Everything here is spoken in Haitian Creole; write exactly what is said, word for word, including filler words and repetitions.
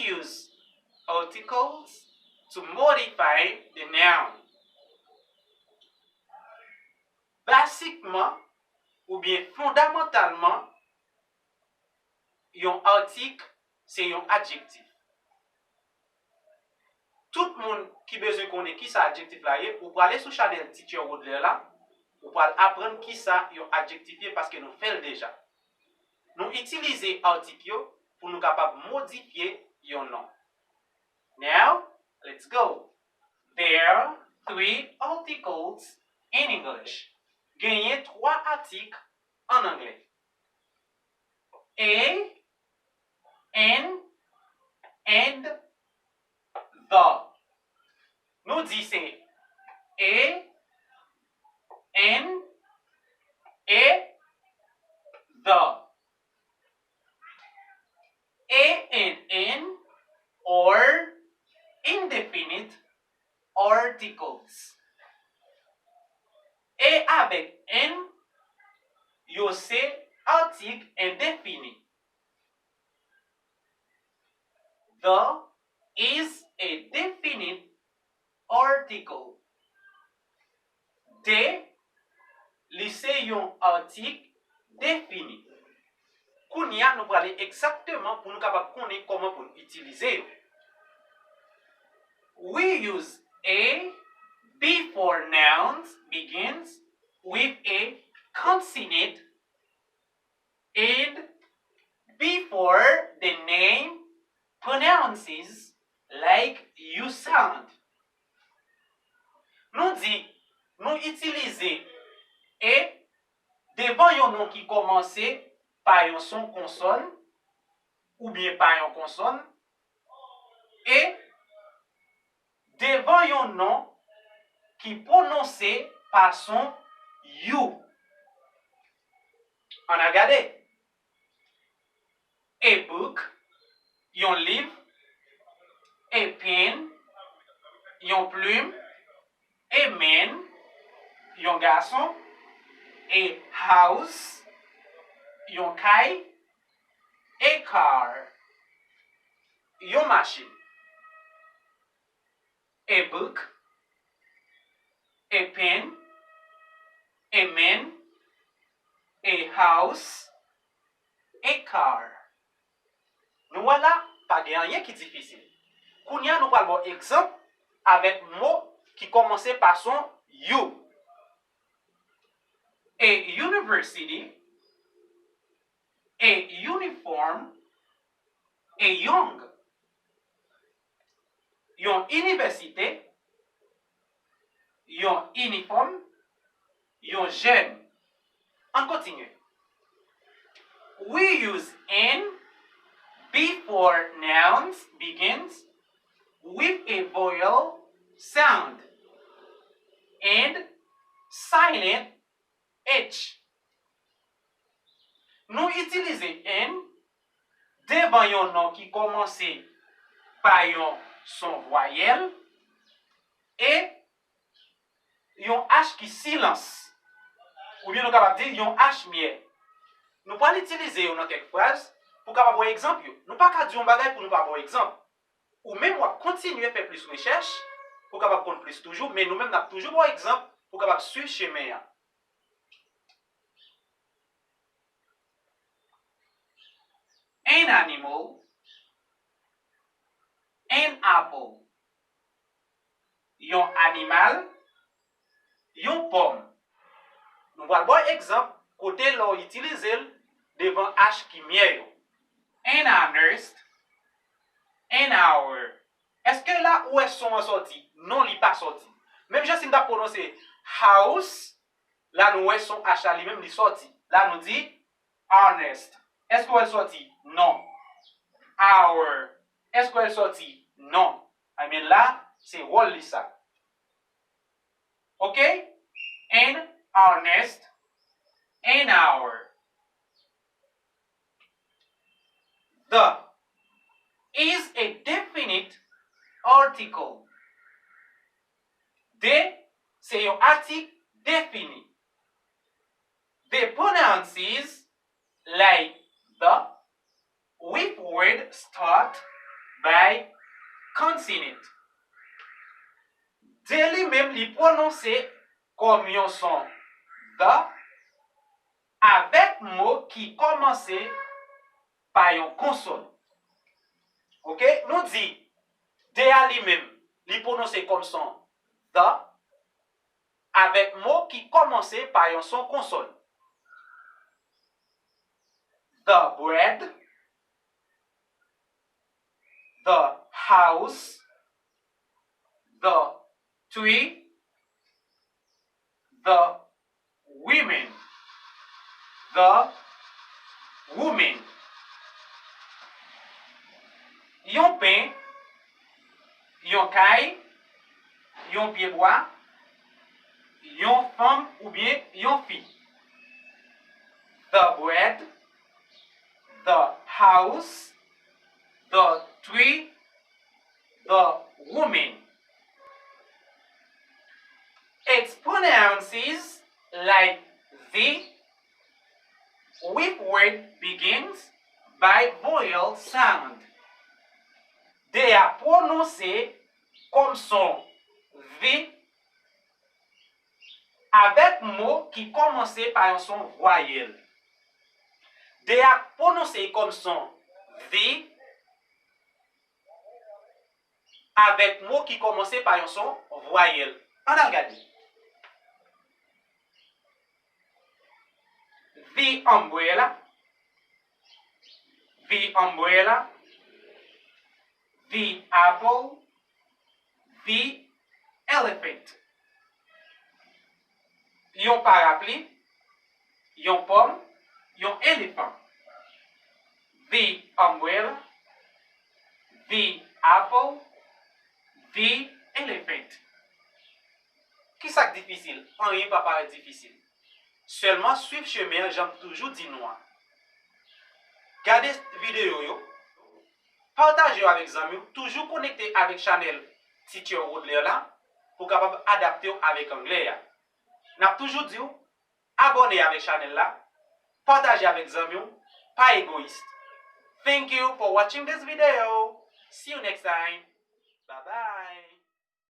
use articles to modify the noun. Basikman, oubyen fondamantalman, yon atik se yon adjektif. Tout moun ki bezwen konnen kisa adjektif la ye, ou prale sou chanèl Teacher Rodler la, ou pral aprann kisa yon adjektif ye paske nou fè l deja. Nou itilize atik yo pou nou kapab modifye yon non. Now, let's go. There are three articles in English. Genyen twa atik ann anglè. A, an, and, the. Nou di se a, an, e, the. A, an, and are indefinite articles. A avèk an, yo se atik endefini. The is a definite article. The, li se yon atik defini. Kounye a, nou prale egzakteman pou nou kapab konnen kòman pou nou itilize yo. We use a before nouns begins with a consonant and before the name pronounces like you sound. Nou di, nou itilize a devan yon non ki kòmanse pa yon son konsòn oubyen pa yon konsòn, e devan yon non ki pwononse pa son you. Ann al gade. A book, yon liv. A pen, yon plim. A man, yon gason. A house, yon kay. A car, yon machin. A book, a pen, a man, a house, a car. Nou wè la, pa gen anyen ki difisil. Kounye a, nou pral ba w egzanp avèk mo ki kòmanse pa son you. A university, a uniform, a young. Yon inivèsite, yon inifòm, yon jèn. Ann kontinye. We use an before nouns begins with a vowel sound and silent H. Nou itilize an devan yon non ki kòmanse pa yon son vwayèl e yon H ki silans. Oubyen nou kapab di yon H myè. Nou pral itilize yo nan kèk fraz pou kapab wè egzanp yo. Nou pa ka di yon bagay pou nou pa ba w egzanp. Ou menm w ap kontinye fè plis rechèch pou w kapab konn plis toujou, men nou menm n ap toujou ba w egzanp pou w kapab swiv chemen an. An animal, an apple. Yon animal, yon pòm. Nou pral ba w egzanp kote lè w itilize l devan H ki myè yo. An honest, an hour. Èske la ou wè son an sòti? Non, li pa sòti. Menm jan si m t ap pwononse house, la nou wè son H la li menm li sòti. La nou di honest. Èske w wè l sòti? Non. Hour. Èske w wè l sòti? Non. Ebyen la, se wòl li sa. Ok? An honest, an hour. The is a definite article. The se yon atik defini. The pronounces like the with word start by consonant. D li menm li pwononse kòm yon son the avèk mo ki kòmanse pa yon konsòn. Oke, nou di D a li menm, li pwononse kòm son the avèk mo ki kòmanse pa yon son konsòn. The bread, the house, the tree, the women, the women. Yon pen, yon kay, yon pyebwa, yon fanm oubyen yon fi. The bread, the house, the tree, the woman. Its pronouns like the with word begins by vowel sound. D a pwononse kòm son the avèk mo ki kòmanse pa yon son vwayèl. D a pwononse kòm son the avèk mo ki kòmanse pa yon son vwayèl. Ann al gade. The umbrella, the umbrella, the apple, the elephant. Yon parapli, yon pòm, yon elefan. The umbrella, the apple, the elephant. Kisa k difisil? Anyen pa parèt difisil. Sèlman swiv chemen an jan m toujou di nou an. Gade videyo yo, pataje yo avèk zanmi w, toujou konekte avèk chanèl Teacher Rodler la pou w kapab adapte w avèk anglè a. N ap toujou di w, abòne avèk chanèl la, pataje avèk zanmi w, pa egoyis. Thank you for watching this video. See you next time. Bye bye.